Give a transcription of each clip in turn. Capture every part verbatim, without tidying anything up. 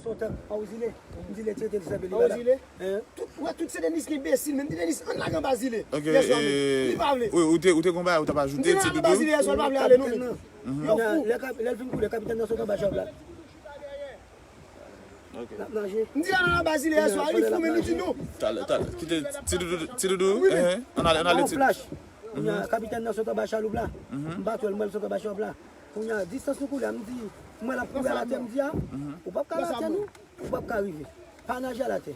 Son tank, pa ou zile. M zile, tchete, li sanble li pa la. Hein? Tout, wè, tout se Denis ki enbesil, men m di Denis, ann lage anba zile. Ok, yè swa, men li pa vle. Ou, ou te, ou te konn bagay, ou t ap ajoute, ti doudou? M di anba zile, yè swa, li pa vle ale, non, men. Yo fou. Lè kap-, lè l fin koule, kapitèn nan sot anba chòp la. Ok. L ap naje. M di ann anba zile, yè swa, li fou, men li di non. Talè, talè. Kite, ti doudou, ti doudou, hein, ann ale, ann ale, ti. Flash. Kounye a, kapitèn nan sot anba chaloup la. M pa t wè l, m wè l sot anba chòp la. Kounye a, distans nou koule a, m di, m wè l ap koule alatè, m di a, ou p ap ka alatè non, ou p ap ka rive. Pa naje alatè.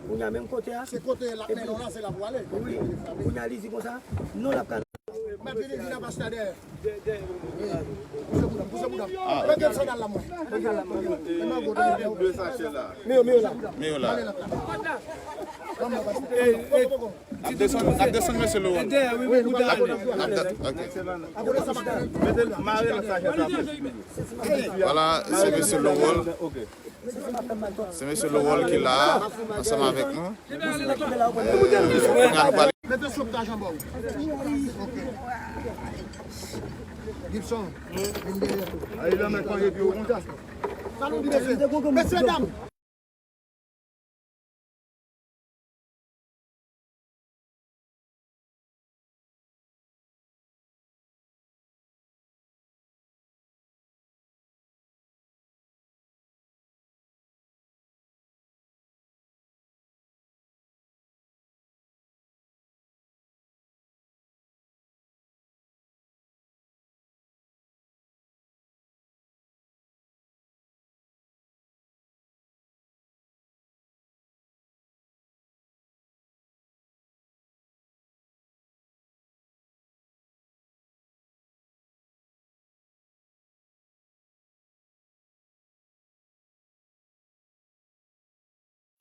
Kounye a, menm kote a. Se kote l ap mennen w la, se la pou ale. Wi. Kounye a, li di konsa, non, l ap ka. Mèt vini di la pasta dèyè. Pouse boudam, pouse boudam. Mete sandal la, mwen. Mete sandal la, mwen. Mete sandal la. Mete sandal la. Mete sandal la. Mete sandal la. Mete sandal la. Mete sandal la. Mete sandal la. N ap desann, n ap desann mesye Lowell. N ap, n ap, ok. Vwala, se mesye Lowell. Se mesye Lowell ki la a, ansanm avèk nou. Euh, kounye a nou pale. Mete soptaj anba w. Ok. Gibson, vin dèyè tou. Ay, la, men, panye pye w konsa. Sa nou di, mesye? Mesye, dam.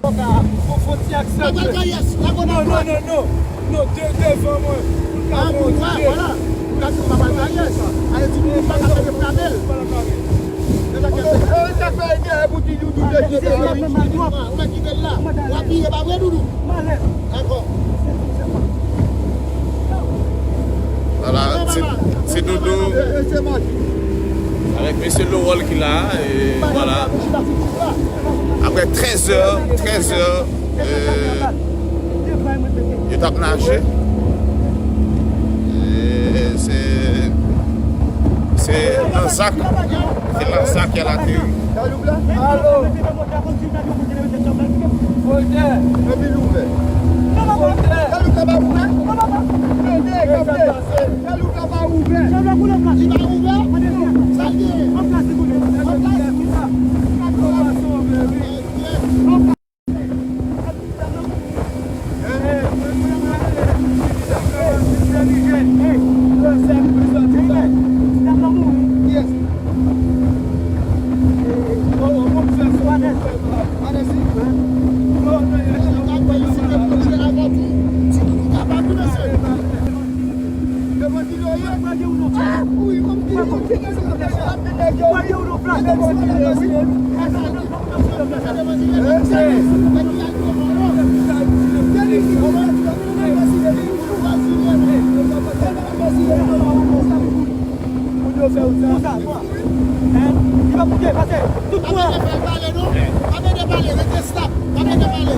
Fò ka, fò, fò ti aksè. Papa Kayès, la konn non, non, non, non. Non, de, devan mwen. Pou l ka fè yon ti vwala. Pou l ka di papa Kayès. Ale di nou pa ka fè frape l. Ou mèt kite l la. W ap pire pa vre, Doudou? Dakò. Vwala, ti, ti Doudou avèk mesye Lowell ki la, e vwala. Apre trèz è, trèz è, e, yo t ap naje. E se, se nan zak, se nan zak y al ateri. Voltè, epi l ouvè. Voltè. Galoup la pa ouvè? Tande, tande. Galoup la pa ouvè. Li pa ouvè? Sa l genyen? An plas. Konsa, konsa. Hein? Li pa pou gen, pase. Tout mwen. Pa mete pale, non. Pa mete pale, rete stop. Pa mete pale.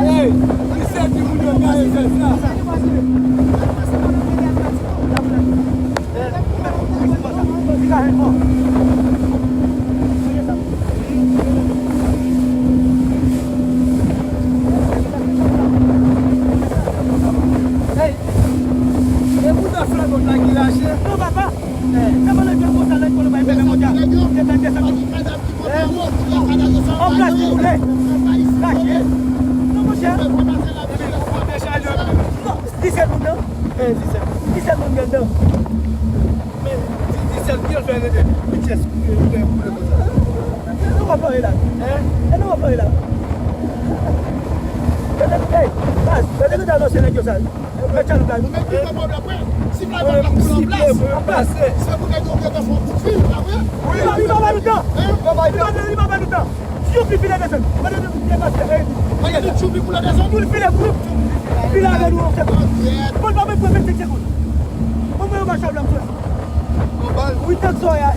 Hey, li sèvi moun yo, gade sa. Hey, e bouda flannòt la ki lache. Non, papa. Eh, se pa nèg yo konsa, nèg yo pa fè menm moto. Se fè desann. Eh, an plas li boule. Lache. Non, monchè. Non, disèt moun nan. Eh, disèt. Disèt moun gen dan. Men, di, disèt ki yo fè rete. Pityès, eh, eh, eh, konsa. E nou pa plore la. Eh? E nou pa plore la. Gade, hey, baz, gade ki ta lanse nèg yo sa. Mèt chalou la. Ou menm ki fè pwoblèm, wi. Si fly bag la koule an plas, an plas, se pou nèg yo gentan fè yon kout fil, pa vre? Wi, li pa, li pa ba nou tan. Hein? Li pa ba nou tan. Li pa, li pa ba nou tan. Tchoupi file desann. Gade nou depase, eh. Gade nou tchoupi koule desann. Pou l file, pou l file avè nou, se bon. Bon, pa menm pou vennsenk segonn. Bon, mwen, yon machann blan, m soti. Wi, tank sa a, e, e, e, e, e,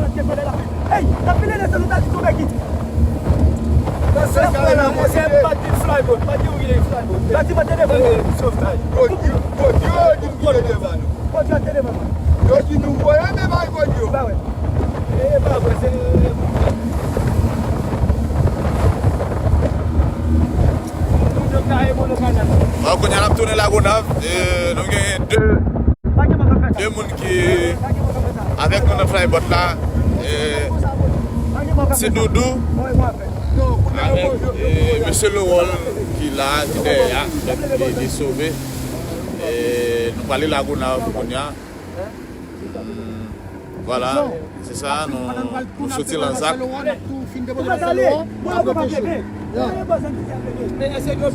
e, e, la. Hey, n ap file desann, nou ta di tonbe ki. Batiman te devan nou. Yo di nou voye men bay kòd yo. Bon, kounye a n ap tounen Lagonav. E, nou gen de, de moun ki avèk nou nan flybot la. E, Ti Doudou avèk, e, mesye Lowol ki la, ki dèyè a. Donk, li, li sove. E, nou prale Lagonav kounye a. Vwala, se sa, nou, nou soti Lanzak.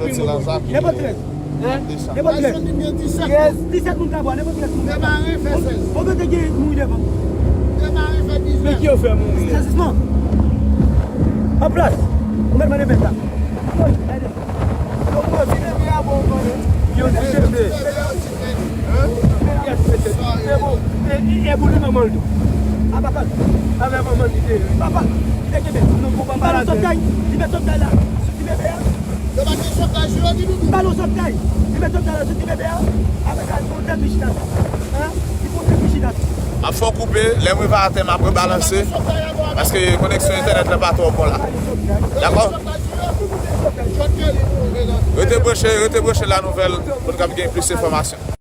Soti Lanzak, desann. Nenpòt trèz. Nenpòt trèz. Disèt moun ka pran, nenpòt trèz moun. Demare fè sèz. Ou gen moun devan. Demare fè diznèf. Men ki yo fè mouri? Sezisman. An plas. Ou mèt mande bèt la. Yo touche bebe. E, e, e pou li manman l tou. A papa l. Avè manman l li te ye. Papa l. Li te kenbe. Ba l yon sòt kay. Li met sòt kay la. Sou ti bebe a. Yo pa gen sòt kay sou yo, Ti Doudou. Ba l yon sòt kay. Li met sòt kay la sou ti bebe a. Apre sa, li pran tèt li chita. Hein? Li pran tèt li chita. M ap fè w koupe, lè m rive atè, m ap rebalanse. Paske koneksyon entènèt la pa twò bon la. Dakò? Rete branche, rete branche La Nouvelle pou n kab gen plis enfòmasyon.